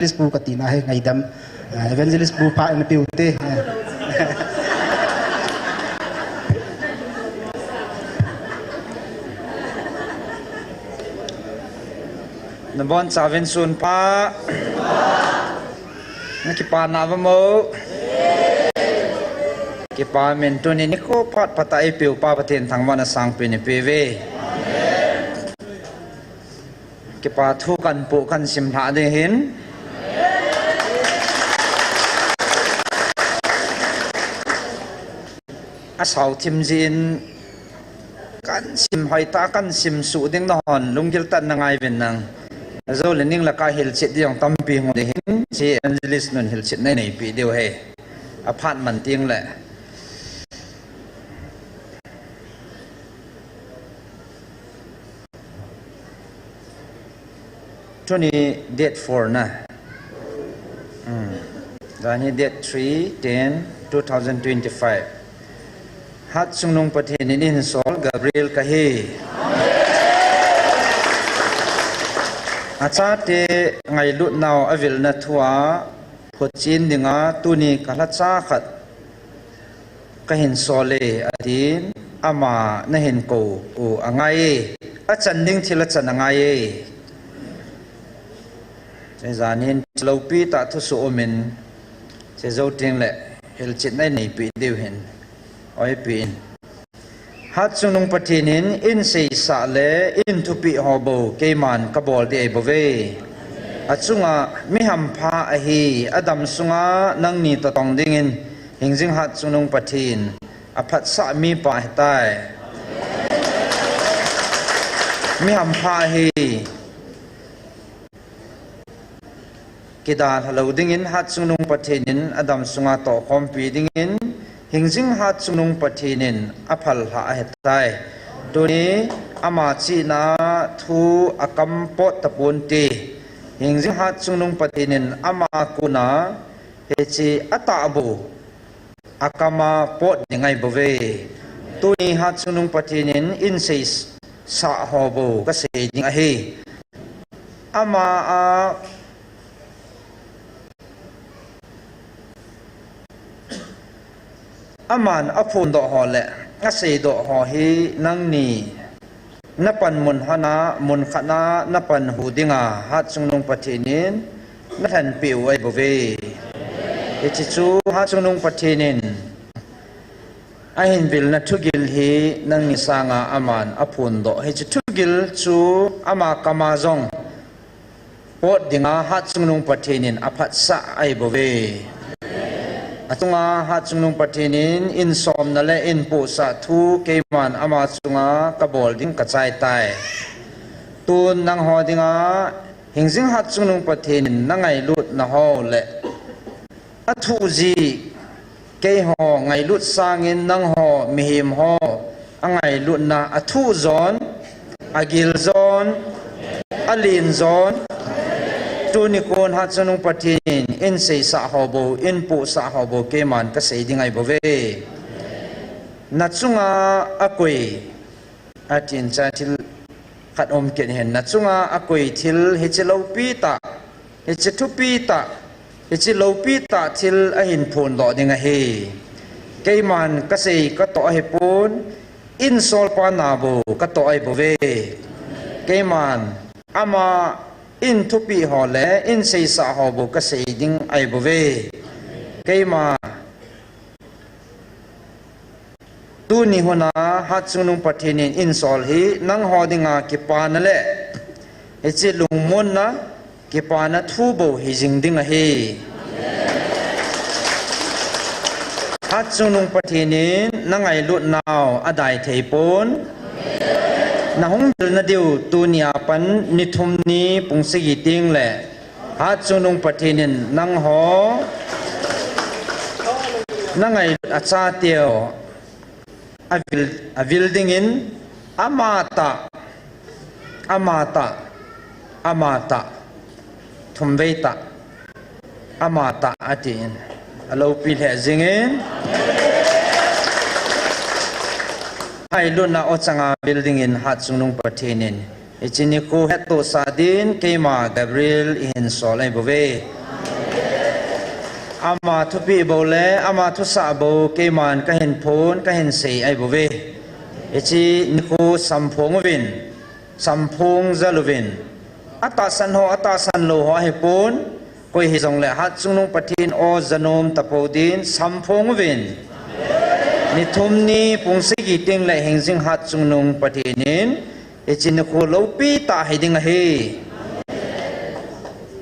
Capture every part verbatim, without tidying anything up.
Evangelist pu kati nahi ngaidam. Eh, Evangelist pu pha na piu te. Nabonchauvin sun pha. Nakipah nau vem? Kipah in tuni nikho phat phatah eipeu pa Pathen thangvahna sangpen eipeuve. Kipa thu kahin po kahin sim lha ding ahin. Asao thim jin kahin sim hoitah kahin sim suh ding nahon lunggil tah in nangaiuvin lang. Ajou le ning le ka hilchet ding tampi hung ding ahin, hiche evangelist nun hilchetna ineipi diu ahi. Aphat man teng le. Tuni date four na. Hmm. Janhi date three, ten, two thousand twenty-five. Hatchungnung Pathen in eihin sol Gabriel kahi. Achate ngailutnau avilna thua, photchen dinga tuni kalhacha khat kahin sol e, atin, ama nahin kou u angai e, achan ding thil achan angai e. Hiche jan hin loupi tah thusoh umin, hiche jou teng le hilchetna ineipi diu ahin, oipi in. Hatchungnung Pathen in eiseisah le eithupeh ho bou keiman kabol ding ahibouve. Achunga mi hampha ahi, adam sunga nangni toh tong dingin hingjing Hatchungnung Pathen aphatsah mipa ahitai. Mi hampha ahi. Kidalha lou dingin Hatchungnung Pathen in adam sunga tohkhompi dingin hingjing Hatchungnung Pathen in aphal lha ahitai. Tuni ama chihna thu akam pot taponte. Hingjing Hatchungnung Pathen in ama kona hiche atahbou akam a pot ding ahibouve. Tuni Hatchungnung Pathen in eiseisah ho bou kasei ding ahi. Ama a, aman aphondoh ho le aseidoh ho hi nangni napan mun hon a, mun khat a napan hu dinga Hatchungnung Pathen in nalhenpeh u ahibouve. Hiche chu Hatchungnung Pathen in ahin vilna thugil hi nangni sanga aman aphondoh. Hiche thugil chu ama kam a jong pot dinga Hatchungnung Pathen in aphatsah ahibouve. Achunga Hatchungnung Pathen in eihin somna le eihin pohsah thu keiman ama chunga kabol ding kachai tai. Tun nangho dinga hingjing Hatchungnung Pathen in nangailutna ho le athuh jeh, keiho ngailut sangin nangho mihem ho angailutna athuh jon, agil jon, alen jon. Tuni kon Hatchungnung Pathen in eiseisah ho bou, eihin pohsah ho bou keiman kasei ding ahibouve. Nachunga akoi, atin, hiche thil khat um kit ahin, nachunga akoi thil hiche loupi tah, hiche thupi tah, hiche loupi tah thil ahin phondoh ding ahi. Keiman kasei katoh ahipon, eihin solpa na bou katoh ahibouve. Keiman ama eithupeh ho le eiseisah ho bou kasei ding ahibouve. Keima tuni huna Hatchungnung Pathen in eihin sol hi nangho dinga kipana le hiche lungmonna, kipana thu bou hijing ding ahi. Hatchungnung Pathen in nangailutnau adai thei pon. Nahung vilna diu tunia pat ni thum ni pung sagi teng le Hatchungnung Pathen in nangho nangailut achateu avil, avil dingin amatah, amatah, amatah, thumvei tah, amatah atin aloupi lheh jingin ailutna o changa vil dingin Hatchungnung Pathen in Hiche nikho hettohsah din keima Gabriel ihin sol ahi bouve. Ama thupeh bou le ama thusah bou keiman kahin phon, kahin sei ahi bouve. Hiche nikho samphong uvin, samphong jal uvin. Atahsan ho, atahsan lou ho ahipon, koi hijongle Hatchungnung Pathen o janom tapou din samphong uvin. Ni thum ni pung sagi tengle hingjing Hatchungnung Pathen in hiche nikho loupi tah hiding ahi.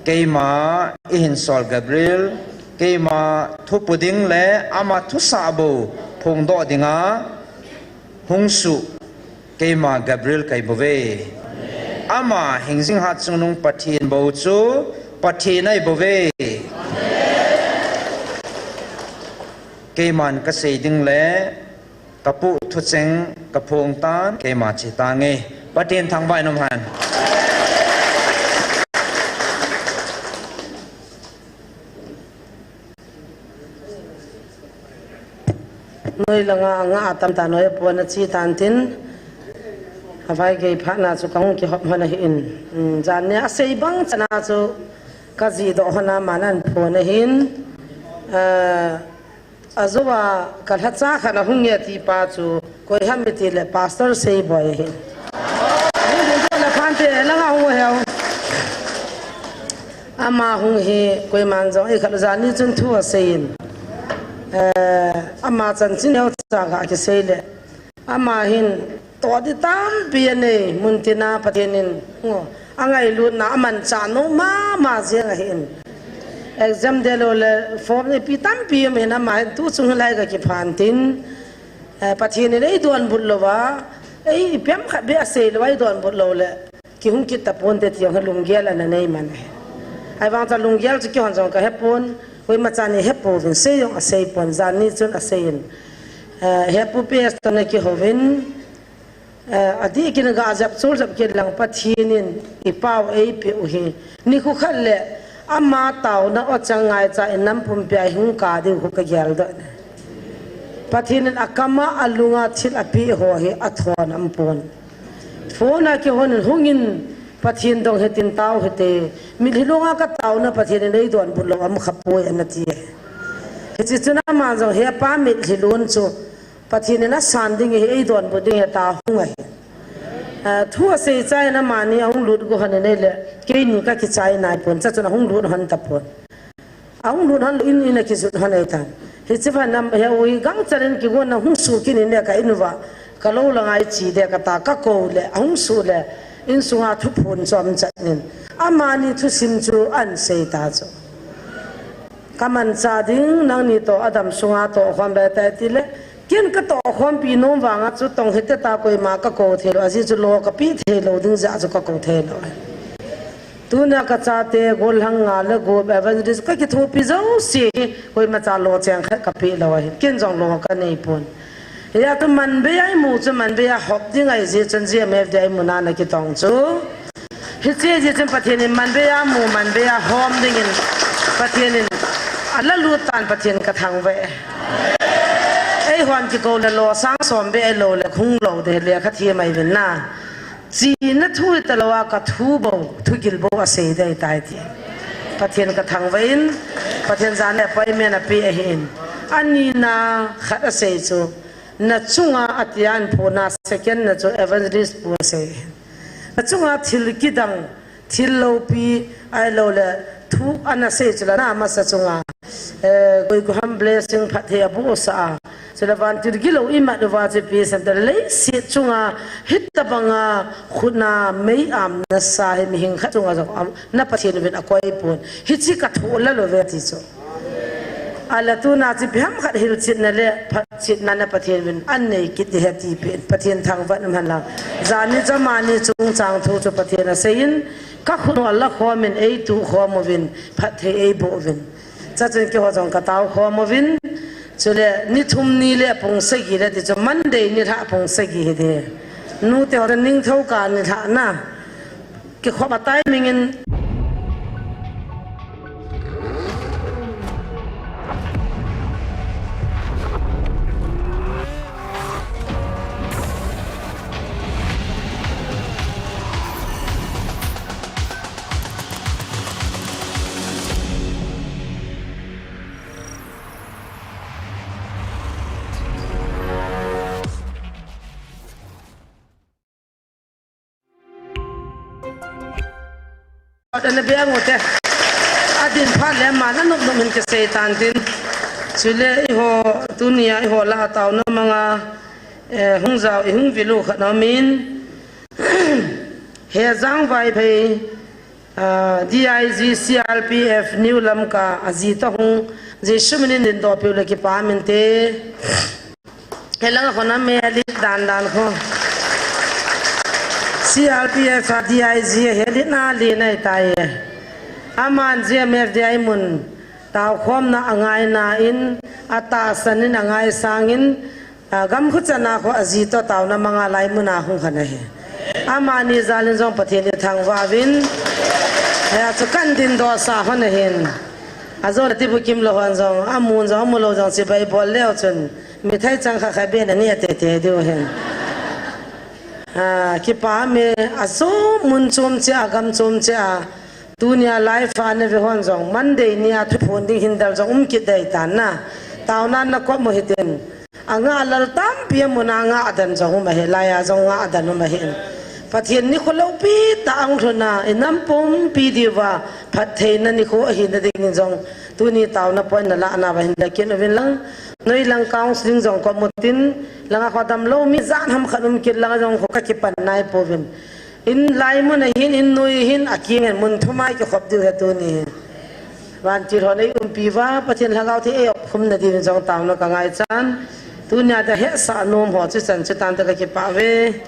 Keima ihin sol Gabriel, keima thupu ding le ama thusah bou phongdoh dinga hung suh keima Gabriel kahi bouve. Ama hingjing Hatchungnung Pathen bou chu Pathen ahi bouve. Keiman kasei ding le kapu thucheng kaphong tan, keima che tange. Pathen thangvah in umhen. Noi langa anga atam ta noi pon achi tan tin. Avaigei phatna chu kahung kihop hon ahin. Jan nia asei bang chana chu kajihdoh hon a aman ahin phon ahin. Ajouva kalhacha khat ahung nge tipa chu koi ham itile Pastor Seiboi ahin. Hung ding ding le phante langa hung heo. Ama hung hi koiman jong eikhat lou janni chun thu aseiyin. Ama chanchin neocha ga kisei le. Ama hin toh ding tampi anei, muntina Pathen in, ngo, angailutna amanchah nom mama jeng ahin. Exam delou le form neipi tampi um hin ama hin tuchung hilai ga kiphan tin, Pathen in eidonbut louva, ei ipi ham khat beh asei louva eidonbut lou le kihung kit taponte ti jong hi lunggel ana nei man ahi. Ahivang chun lunggel chu keihon jong kahepon, koimachan ihepouvin, sei jong aseipon, janni chun aseiyin. Hepu Pastor na kihouvin, adih kin ga jep chul jep kit lang Pathen in ipao eipeh u hi. Nikho khat le ama taona o chang ngaicha in nam pumpia ihung kah diu khu kageldoh e. Pathen in akama alunga thil apeh ho hi athon aumpon. Phone a kihon in hungin Pathen dong hitin tao hite. Mitlhi longa kataona Pathen in eidonbut lou aum khapoi anati e. Hiche chun aman jong hepa mitlhi lon chu Pathen in asan ding ahi, eidonbut ding ahi tia hung ahi. Thu asei chai in amani ahung lut go hon in ahile keini kakichai naipon, chuchun ahung lut hon tapon. Ahung lut hon lou in, in akijot hon ahitan. Hiche phat nam heu hi gangchal in kigonna hung suh kit in le ka in uva kalou langa iche de kata kakou le ahung suh le insunga thuphon chu aumchan in amani thusim chu ahin sei ta chu. Kamanchah ding, nangni toh adam sunga tohkhom ding tai tile, ken katohkhompi nom vanga chu tong hite tia koima kakou theilou, ajeh chu lo kapeh theilou ding jeh a chu kakou theilou. Tunia kachate gollhang nga le gup evangelist kakithopi jouse hi koimacha lo cheng khat kapeh lou ahi. Ken jong lo kaneipon. Hijeh chun manbeiya imu chu manbeiya hop ding ahijeh chun G M F D a imuna nakitong chu. Hiche jeh chun Pathen in manbeiya mu, manbeiya hom dingin Pathen in alalut tan, Pathen kathangvah e. Eihon kikou le losang som beh ahilou le hung lou ding lekha them ahiuvin na. Chihna thu hitalouva kathu bou, thugil bou asei ding ahitai ti. Pathen kathangvah in, Pathen jana appointment apeh ahin. Anina khat asei chu, nachunga atia ahin phona second na chu evangelist pu asei. Nachunga thil kidang, thil loupi, ahilou le thu ana sei chu la na masa chunga. Koi koham blessing phatthei abohsah a. Chule vantil gilou imat uva chu ipi asei em tile leiset chunga hitobanga khutna mei-am nasa hi mihing khat chunga jong na Pathen uvin akoipon. Hiche kathoh la louve ti chu. Ahile tuna chu ipi ham khat hilchetna le phatchetna na Pathen uvin anei kit ding ahi ti pen Pathen thangvah in umhen lang. Jani jamani chungchang thu chu Pathen aseiyin, kakhut u alakhom in eituhkhom uvin, phatthei eiboh uvin. Chuchun keiho jong katao khom uvin. Chule ni thum ni le pung sagi le ti chu Monday nilhah pung sagi hiding. Nuteho ningthou kah nilhah na. Kikhop a timing in Ana be ang u te. Adin phat le ama nanop nop in kisei tan tin. Chule eiho, tunia eiho lah a taona manga, eh, hung jao, i hung vil u khat aum in. Hejang Vaiphei, ah, D I G C R P F New Lamka, aji toh hung, Jesu minin dindoh piu le kipa min te. Helang a khona me lit dan dan kho. C R P F a D I G a he lit na li nai tai e. Aman G M F D I mun tao khomna angai na in, atahsan in angai sang in, a, gam khu chana kho aji toh taona manga lai muna hung khan ahi. Amani jal in jong Pathen i thangvah uvin. Hia chu kan dindoh sa hon ahin. Ajo le tibu kim lo hon jong, amun jong, amu lo jong, chibai bol leu chun. Mithai chang kha kha be na ni ate te diu hen. Ah, kipa me ajo mun chom che a gam chom che a. Tunia live a na ve hon jong Monday nia thuphon ding hin dal jong um kit dei tan na. Taona na kop mo hitin. Anga lal tampi a muna nga adan jong um ahi, lai a jong nga adan um ahi. Pathen nikho loupi tah a hung lhun a, i nam pumpi diuva phattheina nikho ahi na ding in jong. Tuni taona point na la na va hin da kin uvin lang. Noi lang counseling jong ko mutin, langa kho damlou mi jan ham khat um kit langa jong kho ka kipan nai pouvin. In lai mun ahin, in noi hin, a kiang in mun thum a i kikhop diu ahi tuni. Vantil hon ei umpi uva, Pathen Lhagao Theng ei op khum na diuvin jong taona ka ngai chan. Tunia da hesah nom ho chu chan chu tan ta ka kipah uve.